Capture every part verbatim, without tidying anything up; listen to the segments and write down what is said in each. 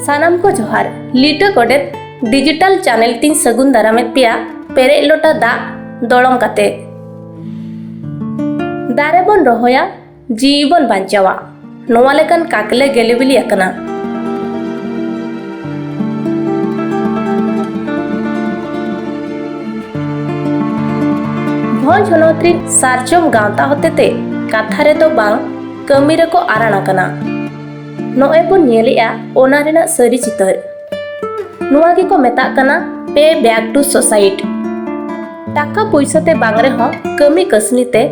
ᱥᱟᱱᱟᱢ ᱠᱚ ᱡᱚᱦᱟᱨ᱾ ᱞᱤᱴᱟᱹ ᱜᱚᱰᱮᱛ ᱰᱤᱡᱤᱴᱟᱞ ᱪᱮᱱᱮᱞ ᱛᱤᱧ ᱥᱟᱹᱜᱩᱱ ᱫᱟᱨᱟᱢᱮᱫ ᱯᱮᱭᱟ, ᱯᱮᱨᱮᱡ ᱞᱚᱴᱟ ᱫᱟᱜ ᱫᱚᱲᱚᱢ ᱠᱟᱛᱮ᱾ ᱫᱟᱨᱮ ᱵᱚᱱ ᱨᱚᱦᱚᱭᱟ, ᱡᱤᱣᱤ ᱵᱚᱱ ᱵᱟᱧᱪᱟᱣᱟ, ᱱᱚᱣᱟ ᱞᱮᱠᱟᱱ ᱠᱟᱠᱞᱮ ᱜᱮᱞᱮᱵᱤᱞᱤ ᱟᱠᱟᱱᱟ᱾ ᱵᱷᱚᱸᱡᱽ ᱦᱚᱱᱚᱛ ᱨᱤᱱ ᱥᱟᱨᱡᱚᱢ ᱜᱟᱶᱛᱟ ᱦᱚᱛᱮᱛᱮ ᱠᱟᱛᱷᱟ ᱨᱮᱫᱚ ᱵᱟᱝ, ᱠᱟᱹᱢᱤ ᱨᱮᱠᱚ ᱟᱨᱟᱬ ᱟᱠᱟᱱᱟ᱾ ᱱᱚᱜᱼᱚᱭ ᱵᱚᱱ ᱧᱮᱞᱮᱜᱼᱟ ᱚᱱᱟ ᱨᱮᱱᱟᱜ ᱥᱟᱹᱨᱤ ᱪᱤᱛᱟᱹᱨ᱾ ᱱᱚᱣᱟ ᱜᱮᱠᱚ ᱢᱮᱛᱟᱜ ᱠᱟᱱᱟ pay back to society᱾ ᱴᱟᱠᱟ ᱯᱩᱭᱥᱟᱹ ᱛᱮ ᱵᱟᱝ ᱨᱮᱦᱚᱸ ᱠᱟᱹᱢᱤ ᱠᱟᱹᱥᱱᱤ ᱛᱮ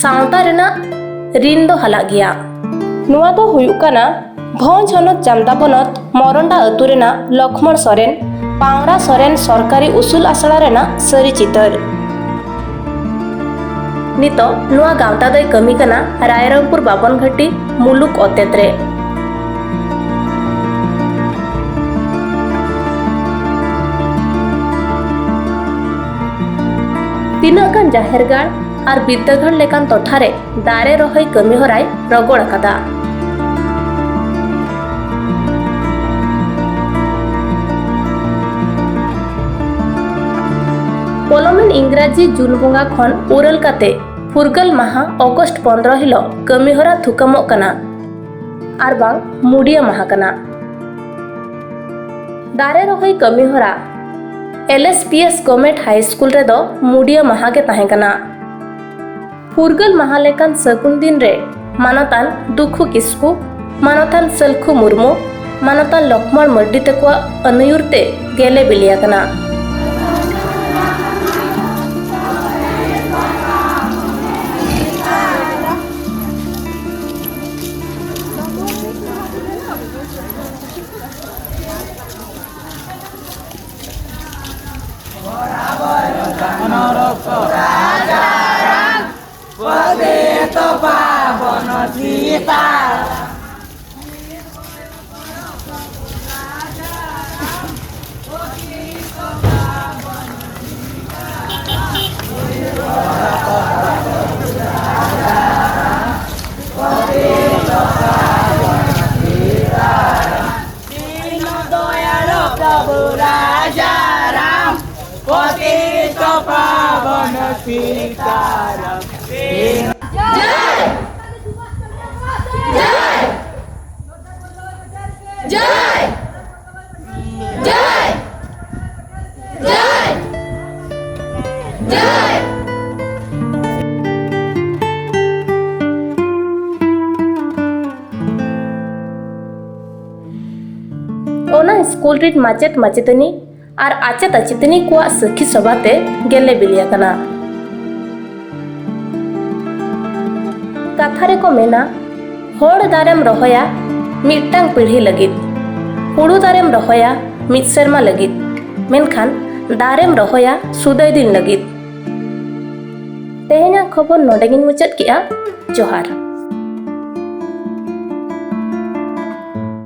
ᱥᱟᱶᱛᱟ ᱨᱮᱱᱟᱜ ᱨᱤᱱ ᱫᱚ ᱦᱟᱞᱟᱜ ᱜᱮᱭᱟ᱾ ᱱᱚᱣᱟ ᱫᱚ ᱦᱩᱭᱩᱜ ᱠᱟᱱᱟ ᱵᱷᱚᱸᱡᱽ ᱦᱚᱱᱚᱛ ᱡᱟᱢᱫᱟ ᱵᱚᱱᱚᱛ ᱢᱚᱨᱚᱱᱰᱟ ᱟᱹᱛᱩ ᱨᱮᱱᱟᱜ ᱞᱚᱠᱷᱢᱚᱬ ᱥᱚᱨᱮᱱ, ᱯᱟᱣᱲᱟ ᱥᱚᱨᱮᱱ ᱥᱚᱨᱠᱟᱨᱤ ᱩᱥᱩᱞ ᱟᱥᱲᱟ ᱨᱮᱱᱟᱜ ᱥᱟᱹᱨᱤ ᱪᱤᱛᱟᱹᱨ᱾ ᱱᱤᱛᱚᱜ ᱱᱚᱣᱟ ᱜᱟᱶᱛᱟ ᱫᱚᱭ ᱠᱟᱹᱢᱤ ᱠᱟᱱᱟ ᱨᱟᱭᱨᱚᱝᱯᱩᱨ ᱵᱟᱵᱚᱱ ᱜᱷᱟᱹᱴᱤ ᱢᱩᱞᱩᱠ ᱚᱛᱮᱛ ᱨᱮ᱾ ᱛᱤᱱᱟᱹᱜ ᱜᱟᱱ ᱡᱟᱦᱮᱨ ᱜᱟᱲ ᱟᱨ ᱵᱤᱨᱫᱟᱹᱜᱟᱲ ᱞᱮᱠᱟᱱ ᱴᱚᱴᱷᱟ ᱨᱮ ᱫᱟᱨᱮ ᱨᱚᱦᱚᱭ ᱠᱟᱹᱢᱤ ᱦᱚᱨᱟᱭ ᱨᱚᱜᱚᱲ ᱟᱠᱟᱫᱟ᱾ ᱯᱚᱞᱚᱢᱮᱱ ᱤᱝᱨᱟᱡᱤ ᱡᱩᱱ ᱵᱚᱸᱜᱟ ᱠᱷᱚᱱ ᱩᱨᱟᱹᱞ ᱠᱟᱛᱮ ᱯᱷᱩᱨᱜᱟᱹᱞ ᱢᱟᱦᱟ ᱚᱜᱚᱥᱴ ᱯᱚᱱᱫᱽᱨᱚ ᱦᱤᱞᱚᱜ ᱠᱟᱹᱢᱤᱦᱚᱨᱟ ᱛᱷᱩᱠᱟᱹᱢᱚᱜ ᱠᱟᱱᱟ ᱟᱨ ᱵᱟᱝ ᱢᱩᱰᱤᱭᱟᱹ ᱢᱟᱦᱟ ᱠᱟᱱᱟ᱾ ᱫᱟᱨᱮ ᱨᱚᱦᱚᱭ ᱠᱟᱹᱢᱤᱦᱚᱨᱟ L S P S Government High School ᱨᱮᱫᱚ ᱢᱩᱰᱤᱭᱟᱹ ᱢᱟᱦᱟ ᱜᱮ ᱛᱟᱦᱮᱸ ᱠᱟᱱᱟ᱾ ᱯᱷᱩᱨᱜᱟᱹᱞ ᱢᱟᱦᱟ ᱞᱮᱠᱟᱱ ᱥᱟᱹᱜᱩᱱ ᱫᱤᱱ ᱨᱮ ᱢᱟᱱᱚᱛᱟᱱ ᱫᱩᱠᱷᱩ ᱠᱤᱥᱠᱩ, ᱢᱟᱱᱚᱛᱟᱱ ᱥᱟᱹᱞᱠᱷᱩ ᱢᱩᱨᱢᱩ, ᱢᱟᱱᱚᱛᱟᱱ ᱞᱚᱠᱷᱢᱚᱬ ᱢᱟᱹᱨᱰᱤ ᱛᱟᱠᱚᱣᱟᱜ ᱟᱹᱱᱟᱹᱭᱩᱨ ᱛᱮ ᱜᱮᱞᱮ ᱵᱤᱞᱤ ᱟᱠᱟᱱᱟ᱾ ᱚᱱᱟ ᱥᱠᱩᱞ ᱨᱤᱱ ᱢᱟᱪᱮᱛ ᱢᱟᱪᱮᱛᱟᱹᱱᱤ ᱟᱨ ᱟᱪᱮᱛ ᱟᱪᱮᱛᱟᱹᱱᱤ ᱠᱚᱣᱟᱜ ᱥᱟᱹᱠᱷᱤ ᱥᱚᱵᱷᱟ ᱛᱮ ᱜᱮᱞᱮ ᱵᱤᱞᱤ ᱟᱠᱟᱱᱟ᱾ ᱠᱟᱛᱷᱟ ᱨᱮᱠᱚ ᱢᱮᱱᱟ, ᱦᱚᱲ ᱫᱟᱨᱮᱢ ᱨᱚᱦᱚᱭᱟ ᱢᱤᱫᱴᱟᱝ ᱯᱤᱲᱦᱤ ᱞᱟᱹᱜᱤᱫ, ᱦᱩᱲᱩ ᱫᱟᱨᱮᱢ ᱨᱚᱦᱚᱭᱟ ᱢᱤᱫ ᱥᱮᱨᱢᱟ ᱞᱟᱹᱜᱤᱫ, ᱢᱮᱱᱠᱷᱟᱱ ᱫᱟᱨᱮᱢ ᱨᱚᱦᱚᱭᱟ ᱥᱩᱫᱟᱹᱭ ᱫᱤᱱ ᱞᱟᱹᱜᱤᱫ᱾ ᱛᱮᱦᱮᱧᱟᱜ ᱠᱷᱚᱵᱚᱨ ᱱᱚᱰᱮ ᱜᱤᱧ ᱢᱩᱪᱟᱹᱫ ᱠᱮᱜᱼᱟ᱾ ᱡᱚᱦᱟᱨ᱾